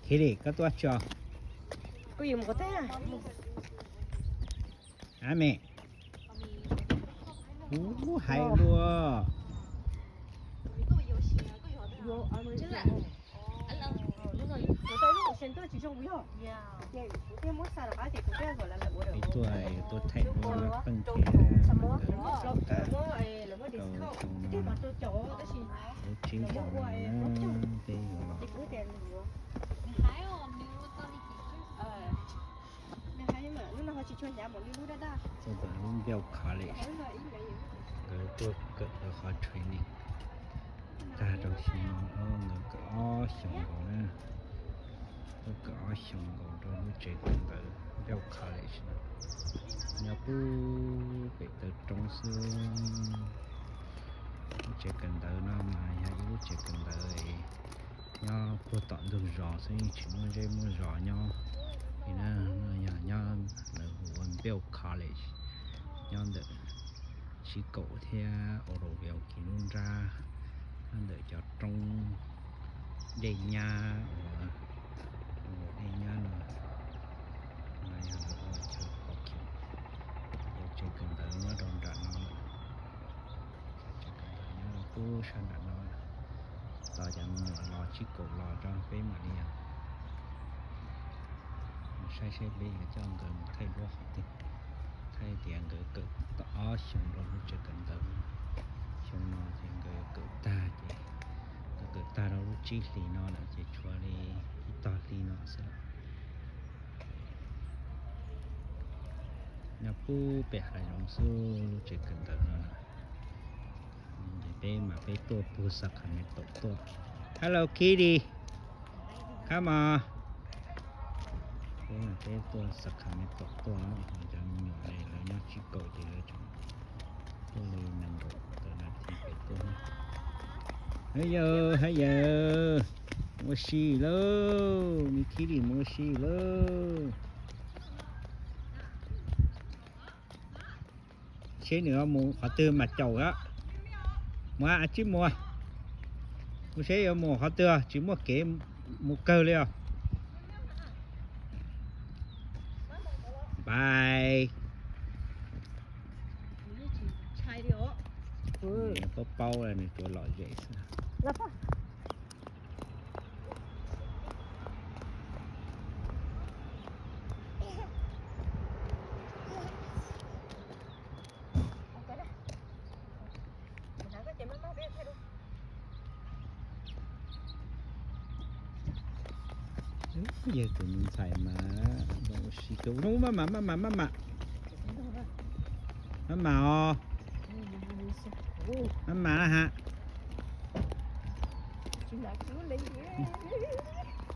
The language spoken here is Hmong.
Katie, koj tuaj tso. Kuv yuav mus qhov twg? Ab me. Ub, hais luaj. Ib tuaj tuaj thaij duab lab peej thiab nkawd tau xyoo no lub tsib xyoo no na, peb yuav los txog tom lub Bell College, nkawd tuaj kawm lawv qhov training tag rau xyoo no, nkawd kawm ob xyoos nkaus na. Tuaj kawm ob xyoos nkaus rau lub tsev kawm ntawv Bell College no, nyob pub pem taw roob xwb. Lub tsev kawm ntawv no mas yog ib lub tsev kawm ntawv nyob puag tom ntug zos xwb, yeej tsis muaj zej muaj zos nyob li na. No yog nyob lawv hu ua Bell College, nyob ntawm Tsib Kaum thiab Oroville kis lub nrab, nyob ntawm cov roob dej nyab uas, dej nyab no, no yog lawv ua chaw pov kheem, yog tsev kawm ntawv nyob rau nram no lawm. Tsev kawm ntawv nyob rau pub sab nram no, tos cov me nyuam los Tsib Kaum los rau peb mam li saib seb peb yuav coj nkawd mus thaij duab qhov twg, thaij tias nkawd kawm tau ob xyoos rau lub tsev kawm ntawv. Xyoo no ces nkawd yuav kawm tag ces, nkawd kawm tag rau lub tsib hlis no lawm ces tshuav li ib tog hli no xwb lawm. Nyob pub pem hav zoov xwb lub tsev kawm ntawv no na. Ces peb mas peb tuaj puag Sacramento tuaj. Hello Kitty, come on. Peb mas peb tuaj Sacramento tuaj, cov me nyuam lawv nyob Tsib Kaum ces lawv tseem tuaj li nees nkaum tawm nas this pem tuaj. Hab yawg, hab yawg, mus ua si lauj, me Kitty mus ua si lauj. Seb nws mus qhov twg mas caum a. Mus a, tsib mus. Mus seb yuav mus qhov twg, tsis muaj kev mus kawg li os. Bye. Paub paub nws tsuas lom zem xwb. Yawg tus me ntxhais mas zoo ua si kawg. Maj mam, maj mam, maj mam, maj mam os. Maj mam na ha.